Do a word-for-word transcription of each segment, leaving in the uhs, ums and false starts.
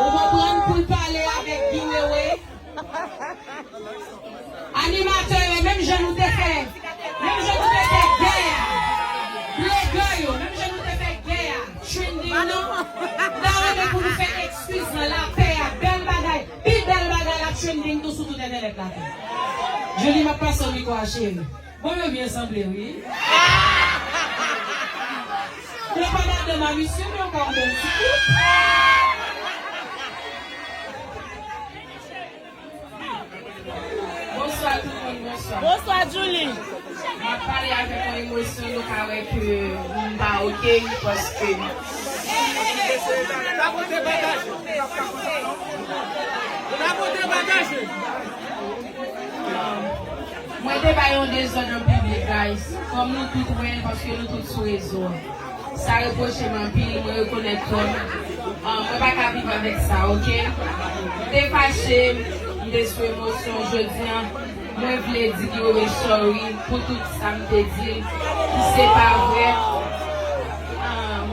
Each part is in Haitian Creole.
Ou konprann, pou l pale avèk Guy Wewe. Animatè yo, menm jan nou te fè, menm jan nou te fè gè a, blogè yo, menm jan nou te fè gè a, trending nan, m ta renmen pou nou fè eskiz lan, lapè a, bèl bagay, pi bèl bagay la trending tou sou tout entènèt la tou. Julie, m ap pase w mikwo a, cheri. Bon, yo byen sanble, wi. Yo pa madanm a misye, men yo ka yon bèl ti koup. Bonswa tout moun, bonswa. Bonswa, Julie. M ap pale avèk yon emosyon, nou ka wè ke m pa oke, paske mwen te bay yon dezòd an piblik, guys. Kòm nou tout wè l, paske nou tout sou rezo a. Sa repwoche m anpil, mwen rekonèt tò m. Ah, mwen pa ka viv avèk sa, oke? M te fache, m te sou emosyon. Jodi a, mwen vle di Guy Wewe sorry pou tout sa m te di l, ki se pa vre. Ah.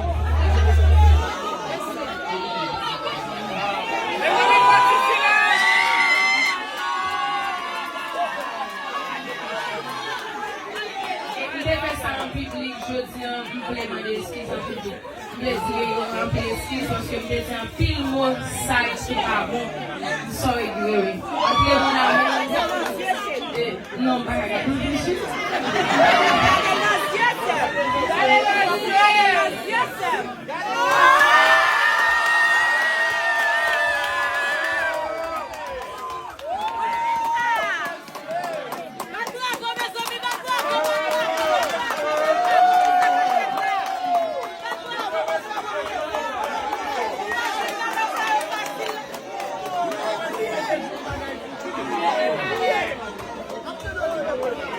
M te fè sa an piblik, jodi a, m vle mande eskiz an piblik. M vle di yo anpil eskiz, paske m te di anpil mo sal ki pa bon. M sorry, Guy Wewe. Antre moun amou. E, non, m pa ka gade.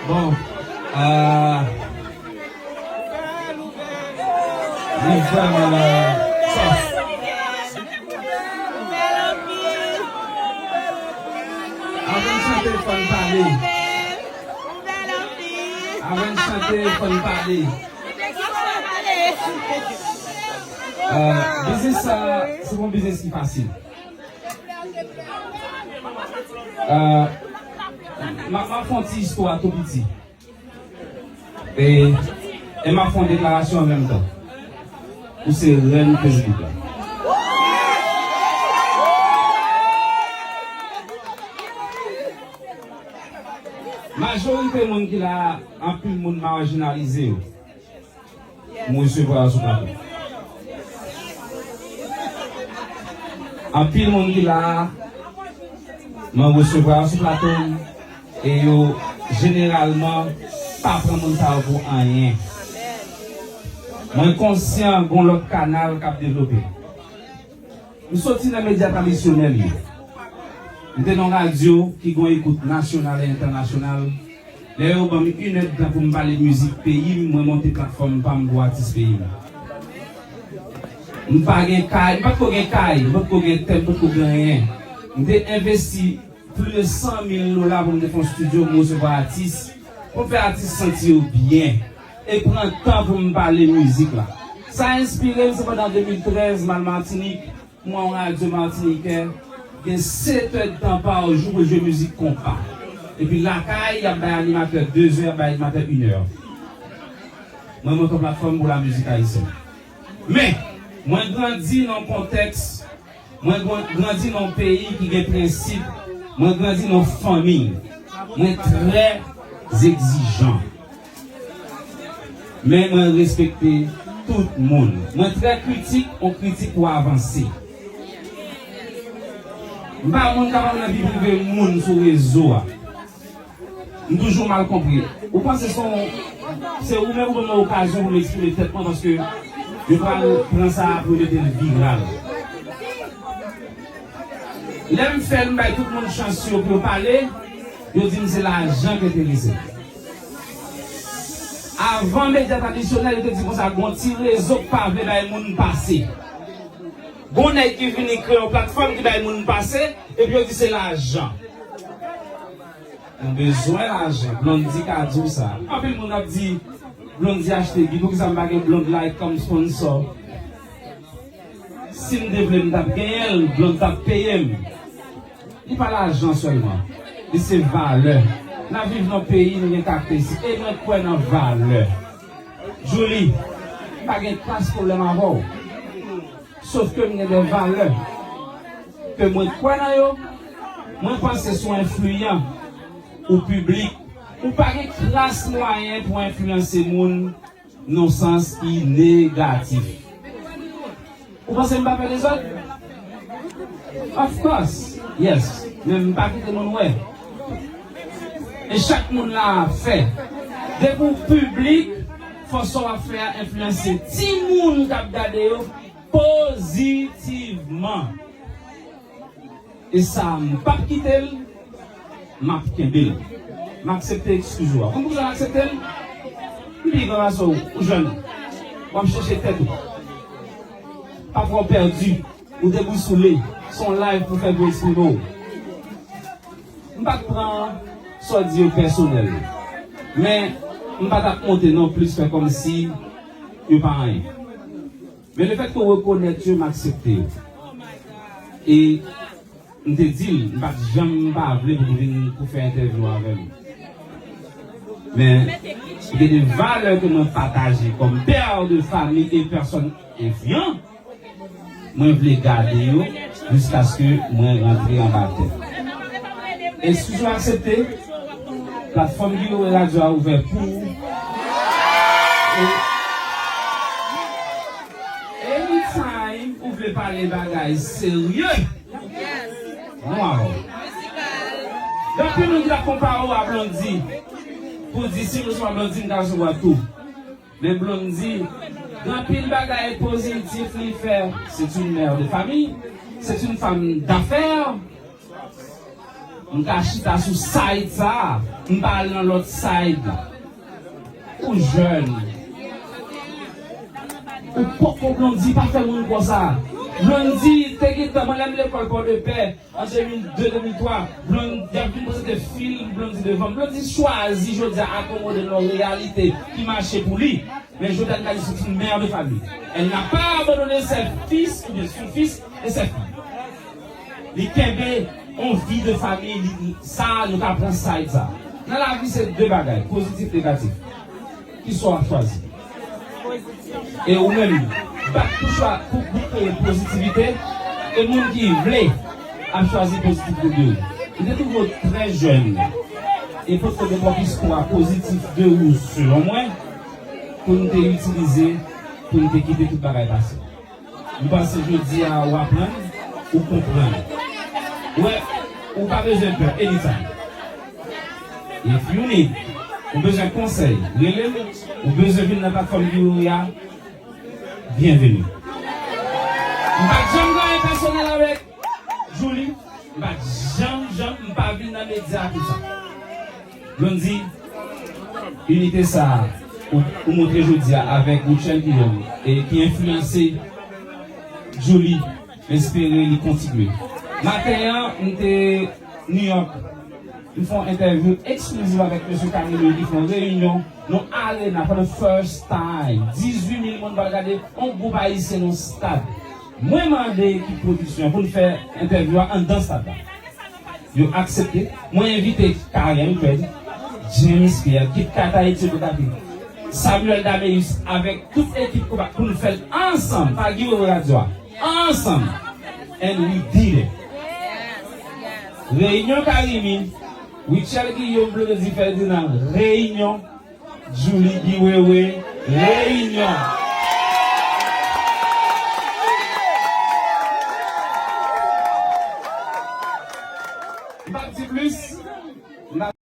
Bon, euh, li vrèman sòs. Avan n chante, fò n pale. Avan n chante, fò n pale. Euh, biznis sa, se pa yon biznis ki fasil. Euh, m a, m ap fè yon ti istwa tou piti. E, e m ap fè yon deklarasyon an menm tan. Ou se rèn Facebook la. Majorite moun ki la a, anpil moun majinalize yo. M resevwa yo sou plato. Anpil moun ki la a, mwen resevwa yo sou plato m, e yo jeneralman pa pran moun sa yo pou anyen. Mwen konsyan gon lòt kanal k ap devlope. M soti nan medya tradisyonèl yo. M te nan radyo ki gon ekout nasyonal e entènasyonal. Lè yo ban m inèdtan pou m pale mizik peyi m, mwen monte platfòm pa m pou atis peyi m. M pa gen kay, m pa t ko gen kay, m pa t ko gen tè, m pa t ko gen anyen. M te envesti plis de san mil dola pou m te fè yon estidyo, pou m resevwa atis, pou m fè atis santi yo byen. E pran tan pou m pale mizik la. Sa enspire m, se pandan de mil trèz, m al Matinik, m wè yon radyo matinikè gen sèt èdtan pa jou pou l jwe mizik konpa. Epi lakay, y ap bay animatè de zè, y ap bay animatè inè. Mwen monte yon platfòm pou lamizik ayisyèn. Men, mwen grandi nan yon kontèks, mwen gran-, grandi nan yon peyi ki gen prensip, mwen grandi nan yon fanmi. Mwen trè egzijan. Men mwen respekte tout moun. Mwen trè kritik, on kritik pou avanse. M pa moun k ap antre nan vi prive moun sou rezo a. M toujou mal konprann. Ou panse se yon, se ou menm ou ban mwen okazyon pou m eksprime tèt mwen paske yo pral pran sa pou yo mete l viral. Lè m fè l, m bay tout moun chans yo pou yo pale, yo di m se lajan ki enterese m. Avan medya tradisyonèl, yo te di konsa, gon ti rezo k pa vle bay moun pase. Gon nèg ki vini kreye yon platfòm ki bay moun pase, epi yo di se lajan. Nou bezwen lajan. Blondy ka di w sa. Anpil moun ap di, Blondy achte bit. Poukisa m pa gen Blondy la kòm sponsor? Si m te vle, m t ap genyen l, Blonde t ap peye m. Li pa lajan sèlman. Li se valè. N ap viv nan peyi, nou gen karakteristik. E mwen kwè nan valè. Julie, m pa gen kras pwoblèm avè w. Sof ke m gen de valè ke mwen kwè nan yo. Mwen panse si w enfliyan ou piblik, ou pa gen kras mwayen pou enfliyanse moun nan sans ki negatif. Ou panse m pa fè dezòd? Of course, yes. Men m pa kite moun wè. E chak moun la fè. Depi w piblik, fò sa w ap fè a enfliyanse timoun k ap gade yo pozitivman. E sa, m p ap kite l, m ap kenbe l. M aksepte eskiz ou a. Konn poukisa m aksepte l? M pi gran pase w, ou jèn. W ap chèche tèt ou. Pafwa w pèdi, ou debousoule. Se yon live pou fè pou eksprime w. M pa t pran sa w di yo pèsonèl. Men, m pa t ap monte non plis fè kòmsi yo pa anyen. Men lefètke w rekonèt yo, m aksepte yo. E m te di l, m pa t janm pa vle pou l vin pou fè entèvyou avè m. Men, gen de valè ke mwen pataje kòm pè de fanmi e pèsòn enfliyan, mwen vle gade yo jiskaske mwen rantre anba tè. Eskiz ou aksepte? Platfòm Guy Wewe Radio a ouvè pou ou. E anytime ou vle pale bagay serye, nou avè w. Gen anpil moun ki t ap konpare w a Blondy pou di si m resevwa Blondy, m ta resevwa tou. Men Blondy, gen anpil bagay pozitif li fè. C'est une mère de famille, c'est une femme d'affaires. M ka chita sou side sa a, m pa al nan lòt side la. Ou jèn. Ou poko Blondy pa fè moun konsa. Blondy te gentan, mwen lè m lekòl Pòdepè, an de mil de, de mil twa, Blondy, y ap vin prezante fim Blondy devan m. Blondy chwazi jodi a akomode nan yon reyalite ki mache pou li. Men jodi a, li ka di se une mère de famille. Elle n'a pas abandonné ses fils oubyen son fils et ses filles. Li kenbe yon vi de fanmi, li, sa, nou ka pran side sa. Nan lavi, se de bagay, pozitif, negatif. Kisa w ap chwazi? E ou menm, bat pou chwa, pou, pou kreye pozitivite, e moun ki vle ap chwazi pozitivite de ou. Li te twouve w trè jèn, e potko gen twòp istwa pozitif de ou, selon mwen, pou n te itilize, pou n te kite tout bagay pase. M panse jodi a ou aprann, ou konprann. Wè, ou pa bezwen pè, anytime. If you need, ou bezwen konsèy, rele m, ou bezwen vin nan platfòm Guy Wewe a, byenveni. M pa t janm gen anyen pèsonèl avèk Julie, m pa t janm, janm, m pa vin nan medya pou sa. Blondy, inite sa a, ou, ou montre jodi a avèk Rutshelle Guillaume, e ki enfliyanse Julie, m espere li kontinye. Maten an, m te New York, m fè yon entèvyou eksklizif avèk mesye Camilo ki fè yon reyinyon nan arena for the first time. Dizuit mil moun pral gade yon gwoup ayisyen nan stad. Mwen mande ekip pwodiksyon pou n fè entèvyou a anndan stad la. Yo aksepte. Mwen envite Karen Fred, James Pierre, Kit Kat Ayiti, Samuel Dameus, avèk tout ekip konpa pou nou fè l ansanm, pa Guy Wewe Radio a. Ansanm. And we did it. Reyinyon Carimi, Rutshelle Guillaume, Blondy Ferdinand, reyinyon Julie Guy Wewe, reyinyon. M p ap di plis.